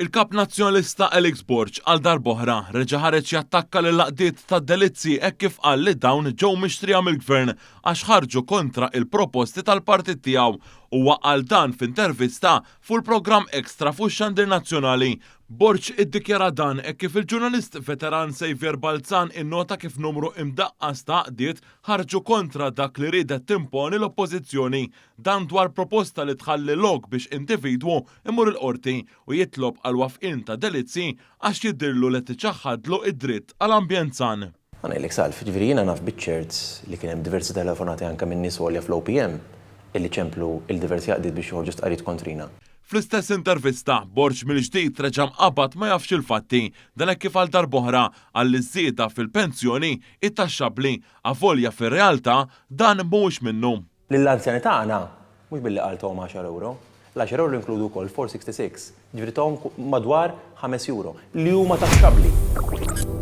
Il-Kap Nazzjonalista Alex Borg għal darb'oħra reġa' ħareġ jattakka lill-għaqdiet tad-delizzi hekk kif qal li dawn ġew mixtrija mill-Gvern għax ħarġu kontra il-proposti tal-partit tiegħu. Huwa qal dan f'intervista fuq il-programm Extra fuq ix-xandir nazzjonali. Borg iddikjara dan hekk kif il-ġurnalist veteran Saviour Balzan innota kif numru imdaqqas ta' għaqdiet ħarġu kontra dak li riedet timponi l-Oppożizzjoni Dan dwar proposta li tħalli lok biex individwu jmur il-Qorti u jitlob għall-wafqien ta' delizzi għax jidhirlu li qed iċaħħadlu d-dritt għal ambjent san. Ħa ngħidlek Salv, jiġifieri jiena naf biċ-ċert li kien hemm diversi telefonati anke minn nies għolja fl-OPM illi ċemplu 'l diversi għaqdiet biex joħorġu stqarrijiet kontrina. Fl-istess intervista, Borg mill-ġdid reġa' nqabad ma jafx il-fatti. Dan hekk kif għal darb'oħra qal li ż-żieda fil-pensjoni hi taxxabbli, avolja fir-realtà dan mhuwiex minnu. Lill-anzjani tagħna, mhux billi qal tahom għaxar ewro, l-għaxar ewro jinkludu wkoll 4.66, jiġifieri tahom madwar ħames euro, li huma taxxabbli.